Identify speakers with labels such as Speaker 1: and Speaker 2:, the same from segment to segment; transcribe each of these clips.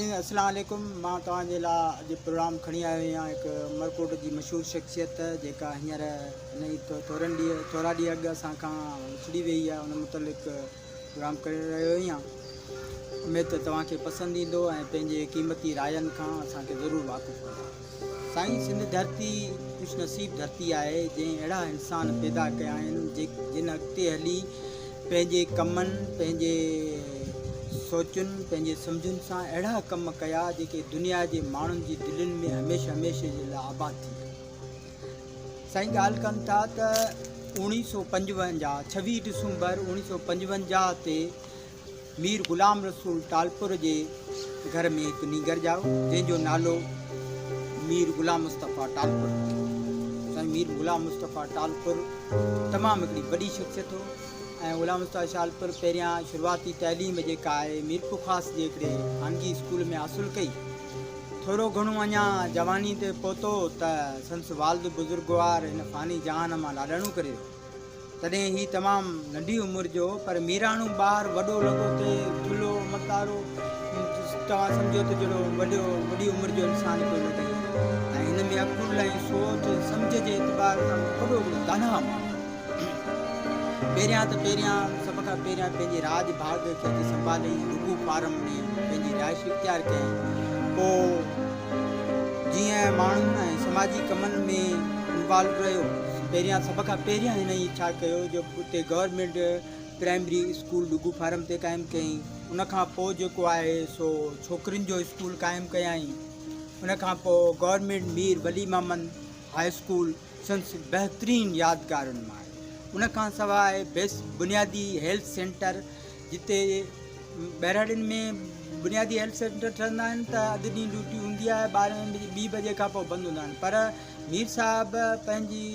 Speaker 1: اسلام عليڪم مان توهان جي لاء اڄ پروگرام کڻي آيو آهيان هڪ عمرڪوٽ جي مشهور شخصيت جيڪا هينئر هن ئي ٿورن ڏينهن ٿورا ڏينهن اڳ اسان کان وڇڙي وئي آهي ان متعلق پروگرام ڪري رهيو آهيان اميد ته توهان کي پسند ايندو ۽ پنهنجي قيمتي راين کان اسان کي ضرور واقف ڪندا. سائين سنڌ ڌرتي خوش نصيب ڌرتي آهي جنهن اهڙا انسان پيدا ڪيا آهن جن اڳتي هلي پنهنجي ڪمن پنهنجي سوچن پنهنجي سمجهن سان اهڙا ڪم ڪيا جيڪي دنيا جي ماڻهن جي دلين ۾ هميشه هميشه جي لاء آباد ٿي ويا. سائين ڳالهه ڪن ٿا ته اوڻيهه سو پنجونجاهه ڇويهه ڊسمبر اوڻيهه سو پنجونجاهه تي مير غلام رسول ٽالپر جي گهر ۾ هڪ نينگر ڄائو، جنهن جو نالو مير غلام مصطفيٰ ٽالپر هو. سائين مير غلام مصطفيٰ ٽالپر تمام هڪڙي وڏي شخصيت هو ۽ غلام مصطفيٰ ٽالپر پهريان شروعاتي تعليم جيڪا آهي ميرپورخاص جي هڪڙي خانگي اسڪول ۾ حاصل ڪئي. ٿورو گهڻو اڃا جواني تي پهتو ته سندس والد بزرگوار هن فاني جهان مان لاڏاڻو ڪري ويو. تڏهن هي تمام ننڍي عمر جو هو، پر ميراڻو ٻار وڏو لڳو ٿي، ٿلهو، متارو، توهان سمجهو ته جهڙو وڏو وڏي عمر جو انسان پيو لڳي ۽ هن ۾ عقل ۽ سوچ ۽ سمجهه جي اعتبار سان وڏو هڪڙو داناء ماڻهو هو. پهريان ته پهريان سڀ کان پهريان پنهنجي راڄ ڀاڳ کي اچي سنڀاليائين ۽ ڊگهو فارم ۾ پنهنجي رهائش اختيار ڪيائين. پوء جيئن ماڻهن ۽ سماجي ڪمن ۾ انوالو رهيو. پهريان سڀ کان پهريان هن هي ڇا ڪيو جو اتي government primary school Duggo farm تي قائم ڪيائين. ان کان پوء جيڪو آهي سو ڇوڪرين جو اسڪول قائم ڪيائين. ان کان پوء government Mir Wali Muhammad high school سندس بهترين يادگارن مان آهي. ان کان سواء بيس بنيادي هيلٿ سينٽر جتي ٻهراڙين ۾ بنيادي هيلٿ سينٽر ٺهندا آهن ته اڌ ڏينهن ڊيوٽي هوندي آهي ٻارهين بجي ٻي بجي کان پوء بند هوندا آهن پر مير صاحب پنهنجي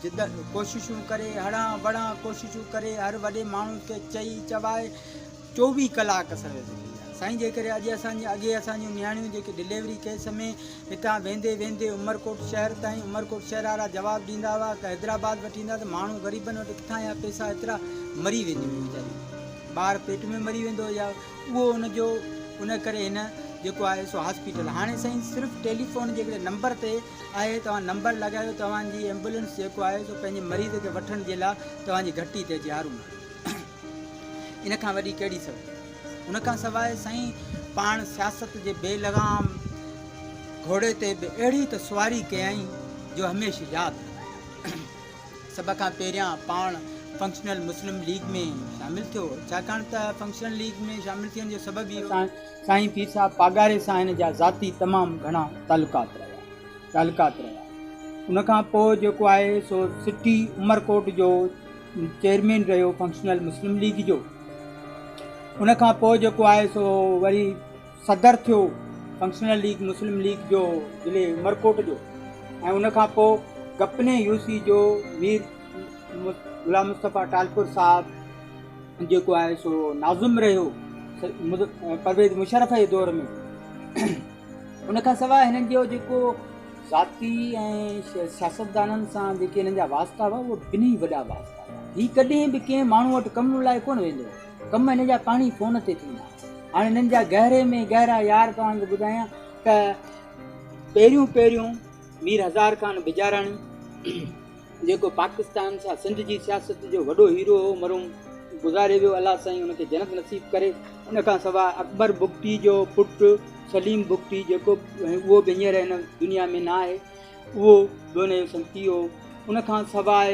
Speaker 1: جد ڪوششون ڪري هڙان وڙان ڪوششون ڪري هر وڏي ماڻهو کي چئي چوائي چوويهه ڪلاڪ سروس ڪئي آهي سائين جي ڪري اڄ اسان جي اڳي اسان جون نياڻيون جيڪي ڊليوري ڪيس ۾ هتان ويندي ويندي عمرڪوٽ شهر تائين عمرڪوٽ شهر وارا جواب ڏيندا هئا ته حيدرآباد وٺي ايندا ته ماڻهو غريبن وٽ ڪٿان اها پئسا ايترا مري وينديون هيون ويچاريون ٻار پيٽ ۾ مري ويندو هو يا اهو ان جو ان ڪري هن جيڪو آهي سو هاسپيٽل هاڻي سائين صرف ٽيليفون جي هڪڙي نمبر تي آهي توهان نمبر لڳايو توهان جي ايمبولينس جيڪو آهي سو پنهنجي مريض کي وٺڻ جي لاء توهان جي گهٽي تي اچي هارون ان کان وڏي ڪهڙي سهولت؟ ان کان سواء سائين پاڻ سياست جي بي لغام گهوڙي تي به اهڙي ته سواري ڪيائين جو هميشه ياد رهندو. سڀ کان پهريان پاڻ فنڪشنل مسلم ليگ ۾ شامل ٿيو، ڇاڪاڻ ته فنڪشنل ليگ ۾ شامل ٿيڻ جو سبب اهو. سائين پير صاحب پاڳاري سان هن جا ذاتي تمام گهڻا تعلقات رهيا. تعلقات رهيا. ان کان پوء جيڪو آهي سو سٽي عمرڪوٽ جو چيئرمين رهيو فنڪشنل مسلم ليگ جو. ان کان پوء جيڪو آهي سو وري صدر ٿيو فنڪشنل ليگ مسلم ليگ جو ضلعي عمرڪوٽ جو ۽ ان کان پوء گپني يو سي جو مير غلام مصطفيٰ ٽالپر صاحب جيڪو آهي سو ناظم رهيو پرويز مشرف جي دور ۾. ان کان سواء هنن جو جيڪو ذاتي ۽ سياستدانن سان جيڪي هنن جا واسطا هئا اهي بنهه ئي وڏا واسطا هئا. هي ڪڏهن به ڪنهن ماڻهو وٽ ڪم لاء ڪونه ويندو هو. ڪم هن جا پاڻ ئي فون تي ٿيندا هئا. هاڻي هنن جا گهري ۾ گهرا يار توهان کي ٻڌايان ته پهريون پهريون مير هزار خان بجاراڻي جيڪو پاڪستان سان سنڌ جي سياست جو وڏو هيرو هو مرحوم گذاري ويو الله سائين ان کي جنت نصيب ڪري. ان کان سواء اڪبر بگٽي جو پٽ سليم بگٽي جيڪو اهو به هينئر هن دنيا ۾ نه آهي اهو به ان جو سنگتي هو. ان کان سواء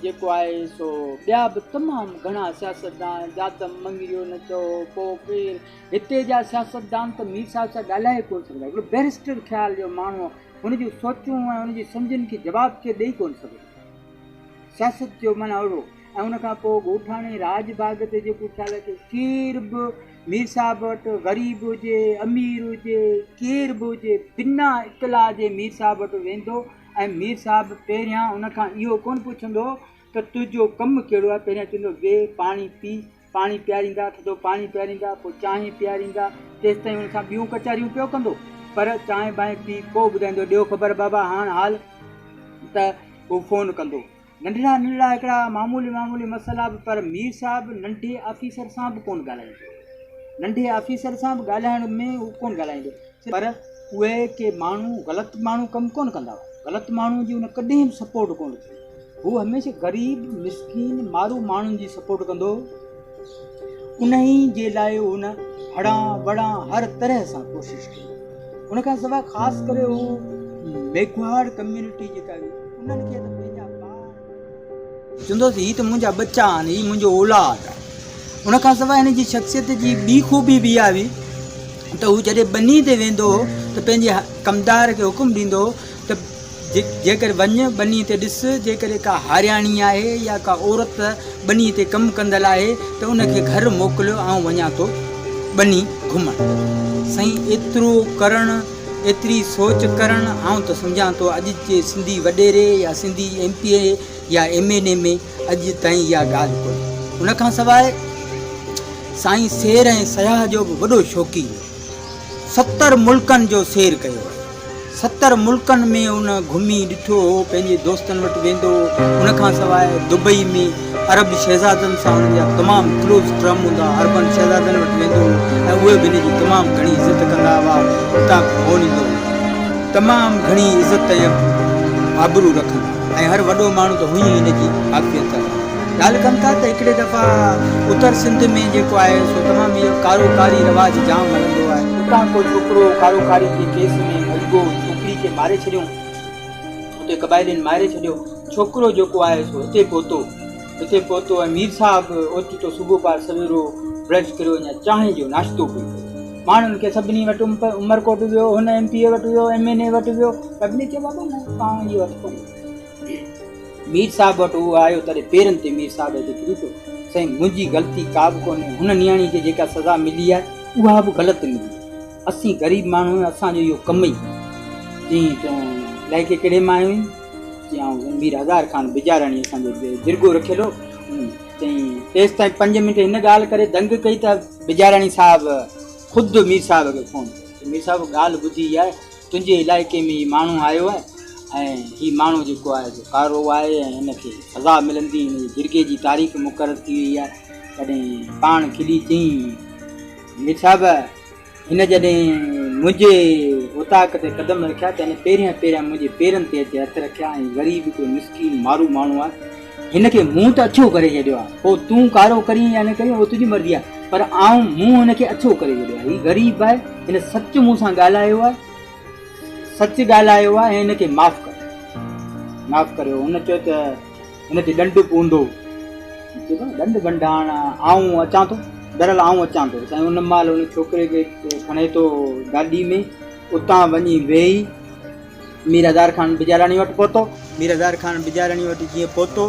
Speaker 1: جيڪو آهي سو ٻيا به تمام گهڻا سياستدان جادم مڱريو نه چئو پوء ڪير هتي جا سياستدان ته مير صاحب سان ڳالهائي ڪونه سگهندا هڪڙو بئريسٽر خيال جو ماڻهو هن جون سوچون ۽ هن جي سمجهن کي جواب ڪير ڏئي ڪونه سگهندو. سياست جو معنيٰ اهڙو ۽ ان کان پوء ڳوٺاڻي راڄ ڀاڳ تي جيڪو خيال اچي ڪير به مير صاحب وٽ غريب هجي امير هجي ڪير به هجي بنا اطلاع جي مير صاحب وٽ ويندو ۽ مير صاحب پهريان ان کان اهو ڪونه پڇندو ته تنهنجو ڪم ڪهڙو آهي پهريان چوندو ويهه پاڻي پي پاڻي پياريندا، ٿڌو پاڻي پياريندا، پوء چانهه پياريندا، تيستائين ان سان ٻيون ڪچهريون پيو ڪندو، پر چانهه بانهه پي پوء ٻڌائيندو، ڏيو خبر بابا هاڻ حال ته هو فون ڪندو. ننڍڙا ننڍڙا هڪڙا معمولي معمولي مسئلا به پر مير صاحب ننڍي آفيسر سان به ڪونه ڳالهائيندو هو. ننڍي آفيسر سان به ڳالهائڻ ۾ هو ڪونه ڳالهائيندو پر اهي ڪي ماڻهو غلط ماڻهو ڪم ڪونه ڪندا هئا. غلط ماڻهو جي هن ڪڏهن به سپورٽ ڪونه ڪئي. هو هميشه غريب، مسڪين، مارو ماڻهن جي سپورٽ ڪندو هو. انهي جي لاء هن هڙان وڙان هر طرح سان ڪوشش ڪئي. ان کان سواء خاص ڪري هو ميگهواڙ ڪميونٽي جيڪا هئي انهن کي ته پنهنجا ٻار چوندو هو ته هي ته منهنجا ٻچا آهن، هي منهنجو اولاد آهي. ان کان سواء هن جي شخصيت جي ٻي خوبي به اها هئي ته هو جڏهن ٻني تي ويندو هو ته پنهنجي ڪمدار کي حڪم ڏيندو هو ته جيڪر وڃ ٻني تي ڏس جيڪڏهن ڪا هارياڻي آهي يا ڪا عورت ٻني تي ڪم ڪندل آهي ته ان کي گهر موڪليو آئون وڃان ٿو ٻني گهمڻ. سائين ايترو ڪرڻ ايتري سوچ ڪرڻ آئون ته سمجهان ٿو اڄ جي سنڌي وڏيري يا سنڌي ايم پي اي يا ايم اين اي ۾ اڄ تائين اها ڳالهه ڪونهي. ان کان سواء سائين سير ۽ سياح جو به وڏو شوقين هو. 70 ملڪن جو سير ڪيو آهي. 70 ملڪن ۾ هن گهمي ڏٺو هو، پنهنجي دوستن وٽ ويندو هو. ان کان سواء دبئي ۾ عرب شهزادن سان هن جا تمام ڪلوز ٽرم هوندا هئا. عربن شهزادن وٽ ويندو هو ۽ اهي به هن جي تمام گهڻي عزت ڪندا هئا. اتان فون ايندو هو. تمام گهڻي عزت ۽ آبرو رکندا ۽ هر وڏو ماڻهو ته هئي هن جي عافيت آهي. ڳالهه ڪن ٿا ته هڪڙي دفعا اتر سنڌ ۾ جيڪو آهي سو تمام اهو ڪارو ڪاري رواج جام هلندو آهي. اتان ڪو ڇوڪرو ڪارو ڪاري جي ڪيس ۾ ملڳو ڇوڪري کي ماري ڇڏيو اتي قبائلين ماري ڇڏيو ڇوڪرو جيڪو آهي سو هتي پهتو هتي پهتو ۽ مير صاحب اوچتو صبح پار سويرو برش ڪريو اڃا چانهه جو ناشتو پئي ڪيو. ماڻهن کي سڀني وٽ عمرڪوٽ ويو، هن ايم پي اي وٽ ويو، ايم اين اي وٽ ويو، سڀني چيو بابا نه پاڻ اهو هٿ ڪونهي. مير صاحب وٽ اهو آيو تڏهن پيرن تي مير صاحب اچي ڪري پيو، سائين منهنجي غلطي ڪا به ڪونهي، هن نياڻي کي جيڪا سزا ملي آهي اها به غلط ملي آهي، اسين غريب ماڻهو آهيون اسان جو اهو ڪم ئي ڪونهي. چيائين تون علائقي ڪهڙي مان آيو آهين؟ چيائون مير هزار خان بجاراڻي اسان جو جرڳو رکيل هو. چيائين تيستائين پنج منٽ هن ڳالهه ڪري دنگ ڪئي ته بجاراڻي صاحب خود مير صاحب کي فون ڪيو ته مير صاحب ڳالهه ٻڌي آهي تنهنجي علائقي ۾ هي ماڻهو آيو آهي ۽ هي ماڻهو جيڪو آهي سو ڪارو آهي ۽ هن کي سزا ملندي هن جي جرڳي جي تاريخ مقرر ٿي وئي آهي تڏهن پاڻ کلي چيائين مير صاحب هن جڏهن منهنجي اوطاق تي قدم رکيا ته هن پهريان پهريان منهنجي پيرن تي اچي هٿ رکيا ۽ غريب هڪڙو مسڪين مارو ماڻهو آهي هن کي مون ته اڇو ڪري ڇڏيو آهي پوء تون ڪارو ڪرين يا نه ڪرين اهو تنهنجي مرضي آهي پر آئون مون هن کي اڇو ڪري ڇڏيو آهي هي غريب آهي هن سچ مون سان ڳالهايو آهي سچ ڳالهايو آهي ۽ هن کي معاف ڪريو معاف ڪريو هن چيو ته هن تي ڏنڊ پوندو. چيو ته ڏنڊ ڳنڍاڻ آئون اچان ٿو. بهرحال آئون اچان ٿو. سائين ان مهل ان ڇوڪري کي کڻي ٿو گاڏي ۾ اتان وڃي ويهي مير هزار خان بجاراڻي وٽ پهتو. مير هزار خان بجاراڻي وٽ جيئن پهتو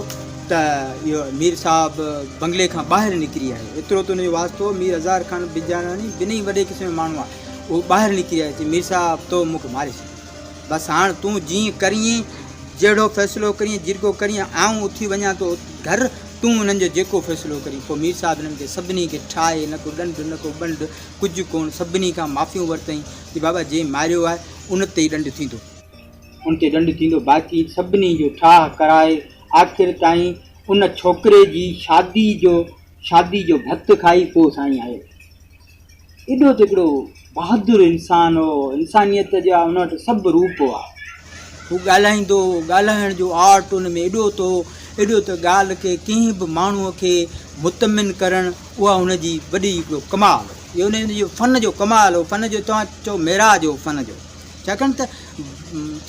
Speaker 1: ته اهو مير صاحب بنگلي کان ٻاهر نڪري آيو. ايترو ته ان جو واسطو هو مير هزار خان بجاراڻي بنهه وڏي قسم جو ماڻهو آهي. اهو ٻاهر نڪري آيو چي مير صاحب تو مون کي ماري ڇڏيو. بس هاڻ تون جيئن ڪرين، جهڙو فيصلو ڪرين، جرڳو ڪرين، آئون اٿي وڃان ٿو گهر، تون انهن جو جيڪو فيصلو ڪرين. پوء مير صاحب انهن کي سڀني کي ٺاهي، نه ڪو ڏنڊ نه ڪو ٻنڊ، ڪجهه ڪونه، سڀني کان معافيون ورتائين ته بابا جنهن ماريو آهي، ان تي ئي ڏنڊ ٿيندو. ان تي ڏنڊ ٿيندو، باقي سڀني جو ٺاهه ڪرائي، آخر تائين ان ڇوڪري جي شادي جو شادي جو ڀت کائي پوء سائين آيو. ايڏو ته هڪڙو بهادر انسان هو، انسانيت جا ان وٽ سڀ روپ هئا. هو ڳالهائيندو هو، ڳالهائڻ جو آرٽ ان ۾ ايڏو ته هو، ايڏو ته ڳالهه کي ڪنهن به ماڻهوء کي مطمئن ڪرڻ اها هن جي وڏي هڪڙو ڪمال هو. اهو هن جو فن جو ڪمال هو، فن جو توهان چئو معراج هو فن جو. ڇاڪاڻ ته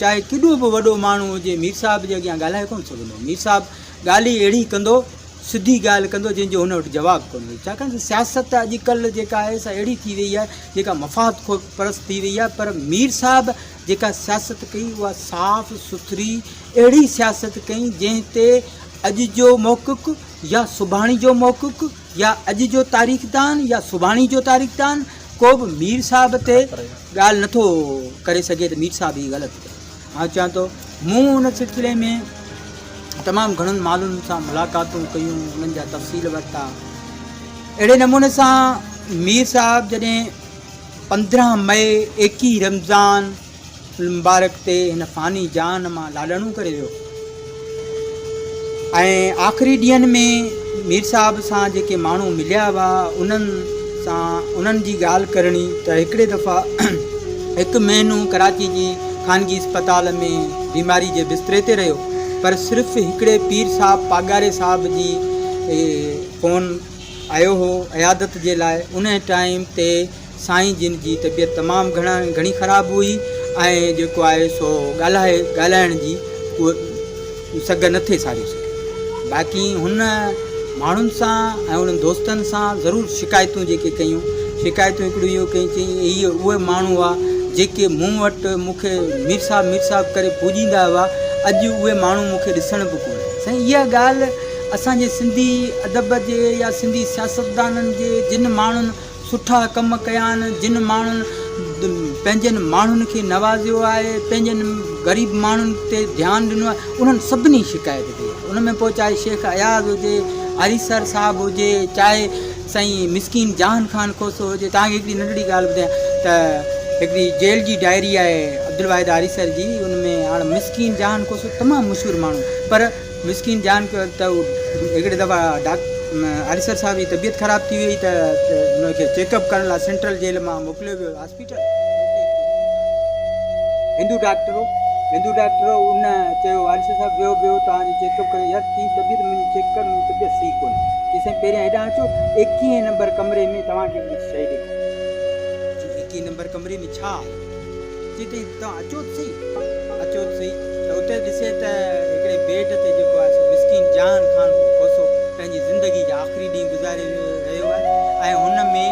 Speaker 1: چاهي ڪيڏو به وڏو ماڻهو هجي مير صاحب جي اڳيان ڳالهائي ڪونه سگهندو هو. مير صاحب ڳالهه ئي اهڙي ڪندو سڌي ڳالهه ڪندو جنهن جو هن وٽ جواب ڪونه هجي ڇاڪاڻ ته سياست اڄڪلهه جيڪا آهي سا اهڙي ٿي وئي آهي جيڪا مفاد پرست ٿي وئي آهي پر مير صاحب جيڪا سياست ڪئي اها صاف سٿري اهڙي سياست ڪئي جنهن تي اڄ جو محقق يا سڀاڻي جو محقق يا اڄ جو تاريخدان يا سڀاڻي جو تاريخدان ڪو به مير صاحب تي ڳالهه نٿو ڪري سگهي ته مير صاحب هي غلط ڪيو. آئون چوان ٿو مون ان سلسلي ۾ تمام گهڻن ماڻهن سان ملاقاتون ڪيون انهن جا تفصيل ورتا اهڙي نموني سان مير صاحب جڏهن 15 مئي 21 رمضان المبارڪ تي هن فاني جهان مان لاڏاڻو ڪري ويو ۽ آخري ڏينهن ۾ مير صاحب سان جيڪي ماڻهو مليا هئا انهن سان انهن جي ڳالهه ڪرڻي ته هڪڙي دفعا هڪ مهينو ڪراچي جي خانگي اسپتال ۾ بيماري جي بستري تي رهيو پر صرف هڪڙي پير صاحب پاڳاري صاحب جي فون آيو هو عيادت جي لاء ان ٽائيم تي سائين جن جي طبيعت تمام گهڻا گهڻي خراب هئي ۽ جيڪو آهي سو ڳالهائي ڳالهائڻ جي سگهه نه ٿي ساري سگهي باقي هن ماڻهن سان ۽ انهن دوستن سان ضرور شڪايتون جيڪي ڪيون شڪايتون هڪڙيون اهو ڪيون چي اهي اهي ماڻهو هئا جيڪي مون وٽ مون کي مير صاحب مير صاحب ڪري پوڄيندا هئا اڄ اهي ماڻهو مون کي ڏسڻ به ڪونه سائين اها ڳالهه اسان جي سنڌي ادب جي يا سنڌي سياستدانن جي جن ماڻهن سٺا ڪم ڪيا آهن، جن ماڻهن پنهنجن ماڻهن کي نوازيو آهي، پنهنجن غريب ماڻهن تي ڌيان ڏنو آهي، انهن سڀني شڪايت ڪئي آهي. ان ۾ پوء چاهي شيخ اياز هجي، آريسر صاحب هجي، چاهي سائين مسڪين جهان خان کوسو هجي. توهان کي هڪڙي ننڍڙي ڳالهه ٻڌايان ته هڪڙي جيل جي ڊائري آهي عبدالواحد آريسر جي، ان ۾ هاڻ مسڪين جهان کوسو تمام مشهور ماڻهو پر مسڪين جان ته هڪڙي دفعا آريسر صاحب جي طبيعت خراب ٿي وئي ته هن کي چيڪ اپ ڪرڻ لاء سينٽرل جيل مان موڪليو ويو هاسپيٽل. هندو ڊاڪٽر هو هندو ڊاڪٽر هو ان چيو آريسر صاحب ويهو ويهو توهان جي چيڪ اپ ڪريون يار ٿي طبيعت منهنجي چيڪ ڪر منهنجي طبيعت صحيح ڪونهي چي سائين پهريان هيڏانهن اچو ايڪيهين نمبر ڪمري ۾ توهان کي هڪڙي شيء ڏيکاريان چي ايڪيهين نمبر ڪمري ۾ ڇا آهي چي ته توهان اچو ته سهي، اچو ته سهي ته اتي ڏسي ته هڪڙي بيڊ تي جيڪو آهي سو مسڪين جهان خان کوسو پنهنجي زندگي جا آخري ڏينهن گذاري رهيو آهي ۽ هن ۾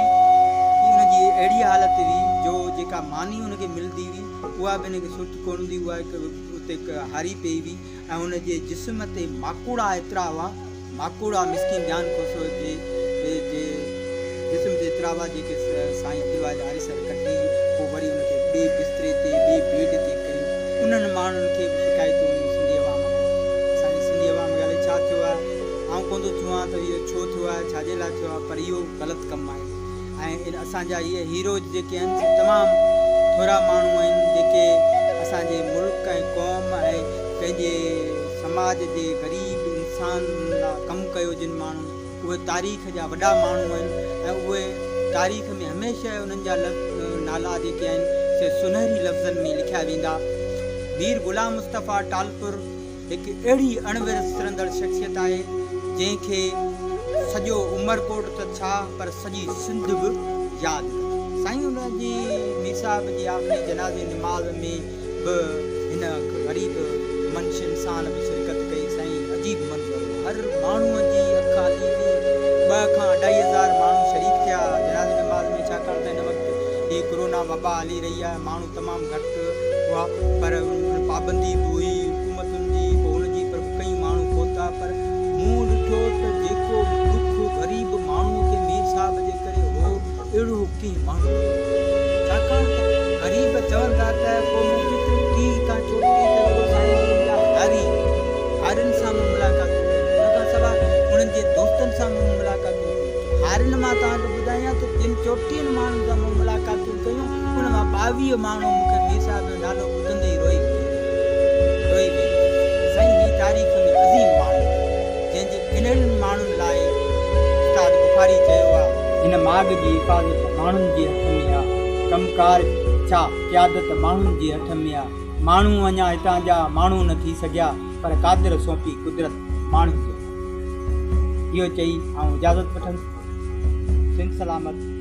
Speaker 1: ان جي اهڙي حالت هئي جو جيڪا ماني هن کي ملندي هئي اها به هن کي سٺ ڪونه هوندي اها هڪ اتي هڪ هاري پئي هئي ۽ هن جي جسم تي ماڪوڙا ايترا هئا ماڪوڙا مسڪين جان کوسو جي جي جسم تي ايترا هئا جيڪي سائين عبدالواحد آريسر ڪڍي پوء وري ان کي ٻئي بستري تي ٻئي بيڊ تي ڪيو انهن ماڻهن کي به شڪايتون هيون سنڌي عوام کان اسان جي سنڌي عوام کي الائي ڇا ٿيو آهي آئون ڪونه ٿو چوان ته اهو ڇو ٿيو آهي ڇا جي لاء ٿيو آهي پر اهو غلط ڪم آهي ۽ اسان جا اهي هيروز جيڪي آهن سي تمام ٿورا ماڻهو آهن جيڪي اسان جي ملڪ ۽ قوم ۽ پنهنجي سماج جي غريب انسان لا ڪم ڪيو جن ماڻهن اهي تاريخ جا وڏا ماڻهو آهن ۽ اهي تاريخ ۾ هميشه انهن جا نالا جيڪي آهن سي سنهري لفظن ۾ لکيا ويندا. مير غلام مصطفيٰ ٽالپر هڪ اهڙي اڻ وسرندڙ شخصيت آهي جنهن کي سڄو عمرڪوٽ ته ڇا پر سڄي سنڌ به ياد ڪندي. سائين ان جي مير صاحب جي آخري جنازي نماز ۾ به هن غريب منش انسان به شرڪت ڪئي سائين عجيب منظر هو هر ماڻهوء جي اک آلي هئي ٻه کان اڍائي هزار ماڻهو شريڪ ٿيا جنازي نماز ۾ ڇاڪاڻ ته هن وقت هي ڪرونا وبا هلي رهي آهي ماڻهو تمام گهٽ هئا پر پابندي به هئي حڪومتن جي پوء ان جي پر ڪئين ماڻهو پهتا پر مون ڏٺو ته جيڪو ڏک غريب ماڻهوء کي مير صاحب جي ڪري هو اهڙو ڪنهن ماڻهو کي نه هو. ڇاڪاڻ ته غريب چون ٿا ته پوء مون ڪيتري ٽي کان چوٽي ته رڳو سائين جن جا هاري هارين سان مون ملاقاتون ڪيون. ان کان سواء انهن جي دوستن سان مون ملاقاتون ڪيون. هارين مان توهان کي ٻڌايان ته جن چوٽيهن ماڻهن سان مون ملاقاتون ڪيون ان مان 22 ماڻهو مون کي مير صاحب جو نالو ٻڌندي ئي روئي ويا. روئي ويا ته سائين هي تاريخ ۾ عظيم ماڻهو هو. جنهن جي انهن ماڻهن لاء استاد بخاري چيو آ. هن ماڳ جي حفاظت ماڻهن جي هٿ ۾ آ. ڪم ڪار ڇا قيادت ماڻهن جي هٿ ۾ آ. ماڻهو اڃا هتان جا ماڻهو نه ٿي سگهيا پر قادر سونپي قدرت ماڻهن جي هٿ ۾. اهو چئي آئون اجازت وٺندس. سنڌ سلامت.